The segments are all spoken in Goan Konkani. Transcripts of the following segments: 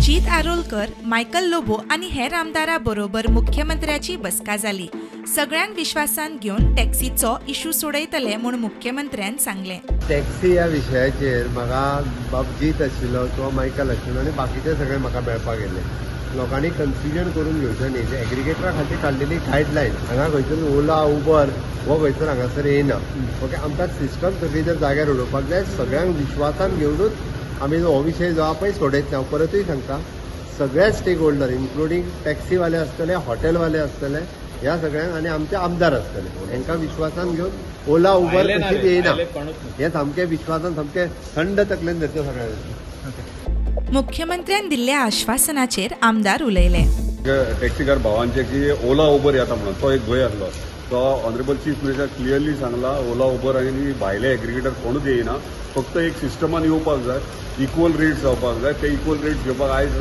जीत आरोलकर, मायकल लोबो आनी हेर आमदारां बरोबर मुख्यमंत्र्याची बसका जाली. सगळ्यांक विश्वासान घेवन टॅक्सीचो इशू सोडयतले म्हूण मुख्यमंत्र्यान सांगलें. टॅक्सी ह्या विशयाचेर म्हाका बाब जीत आशिल्लो किंवा मायकल आशिल्लो आनी बाकीचे सगळे म्हाका मेळपाक गेल्ले. लोकांनी कन्फ्युजन करून घेवचें न्ही. जे एग्रिगेटरा खातीर काडलेली गायडलायन, हांगा खंयसर ओला, उबर हो खंयसर हांगासर येयना. ओके, आमकां सिस्टम सगळी जर जाग्यार उडोवपाक जाय, सगळ्यांक विश्वासान घेवनूच आमी हो विशय जो आहा पळय सोडयतले. हांव परतूय सांगता, सगळे स्टेक होल्डर, इन्क्लुडींग टॅक्सीवाले आसतले, हॉटेलवाले आसतले, ह्या सगळ्यांक आनी आमचे आमदार आसतले, हांकां विश्वासान घेवन ओला, उबर आयले ना कशीच रे, येयना. आयले कोणूच न्ही. हे सामकें विश्वासान, सामकें थंड तकलेन धरचें सगळ्यांनी. मुख्यमंत्र्यान दिल्ल्या आश्वासनाचेर आमदार उलयले. टॅक्सीकार भावांचे की ओला, उबर येता म्हणून तो एक भंय आसलो. तो ऑनरेबल चीफ मिनिस्टर क्लियरली सांगला, ओला, उबर आनी भायले एग्रिगेटर कोणूच येयना. फक्त एक सिस्टमान येवपाक जाय, इक्वल रेट्स जावपाक जाय. ते इक्वल रेट्स घेवपाक आयज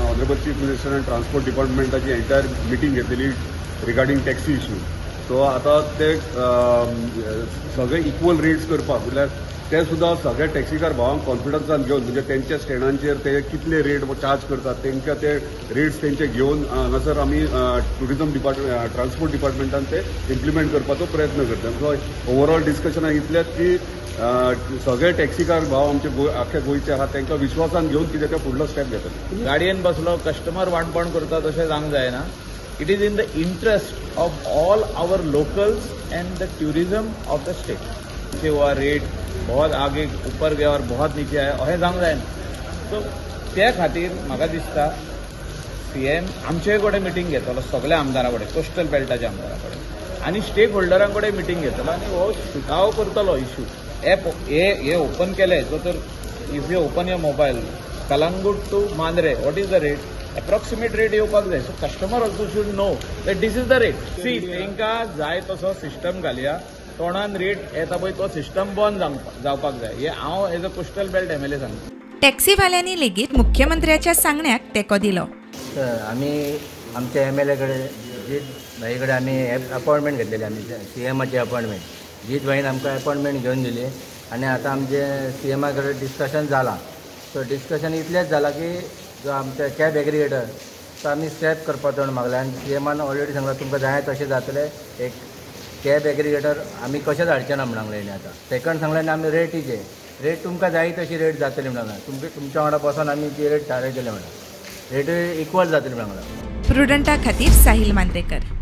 ऑनरेबल चीफ मिनिस्टर आनी ट्रान्सपोर्ट डिपार्टमेंटाची एंटायर मिटींग घेतलेली रिगार्डींग टॅक्सी इश्यू. सो आतां ते सगळे इक्वल रेट्स करपाक, म्हणल्यार ते सुद्दां सगळ्या टॅक्सीकार भावांक कॉन्फिडन्सान घेवन, म्हणजे तेंच्या स्टँडांचेर ते कितले रेट चार्ज करतात, तेंकां ते रेट्स तेंचे घेवन हांगासर आमी टुरिझम डिपार्टमेंट, ट्रान्सपोर्ट डिपार्टमेंटान ते इम्प्लिमेंट करपाचो प्रयत्न करता. सो ओवरऑल डिस्कशनाक इतलेंच की सगळे टॅक्सीकार भाव आमचे आख्या गोंयचे आहात, तांकां विश्वासान घेवन कितें ते फुडलो स्टेप घेतले. गाडयेन बसलो, कस्टमर वाणपण करता, तशें जावंक जायना. It is in the interest of all our locals and the tourism of the state. हुआ रेट बहुत आगे ऊपर गया और बहुत नीचे आया, अशें जावंक जायना. सो त्या खातीर म्हाका दिसता सीएम आमचे कडेन मिटींग घेतलो, सगळ्या आमदारां कडेन, कोस्टल बेल्टाच्या आमदारां कडेन आनी स्टेक होल्डरां कडेन मिटींग घेतलो आनी हो सुटावो करतलो इशू. एप हे हे ओपन केले जो तर if you open your mobile, Calangute to Mandrem, what is the rate, approximate rate येवपाक जाय. So customer also should know that this is the rate. See, तांकां जाय तसो सिस्टम घालया. तोंडान रेट येता पळय, तो सिस्टम बंद जावपाक जाय. हे हांव as a coastal belt MLA सांगता. टॅक्सीवाल्यांनी लेगीत मुख्यमंत्र्याच्या सांगण्याक तेंको दिलो. तर आमी आमच्या एमएलए कडेन, जीत भाई कडेन आमी अपॉयंटमेंट घेतलेली. आमी सीएमाची अपॉयंटमेंट, जीत भाईन आमकां अपॉयंटमेंट घेवन दिली आनी आतां आमचें सीएमा कडेन डिस्कशन जालां. सो डिस्कशन इतलेंच जालां की जो आमचे कॅब एग्रिगेटर तो आमी स्क्रॅप करपाचो म्हण मागला आनी सीएमान ऑलरेडी सांगलां, तुमकां जाय तशें जातलें. एक कॅब एग्रिगेटर आमी कशेंच हाडचे ना म्हण सांगलें. आतां सेकंड सांगलें आनी आमी रेटीचे, रेट तुमकां जाय तशी रेट जातली म्हण सांगलां. तुमकां तुमच्या वांगडा बसोन आमी ती रेट थारायतले म्हणा, रेटूय इक्वल जातली म्हण सांगलां. प्रुडंटा खातीर साहिल मांद्रेकर.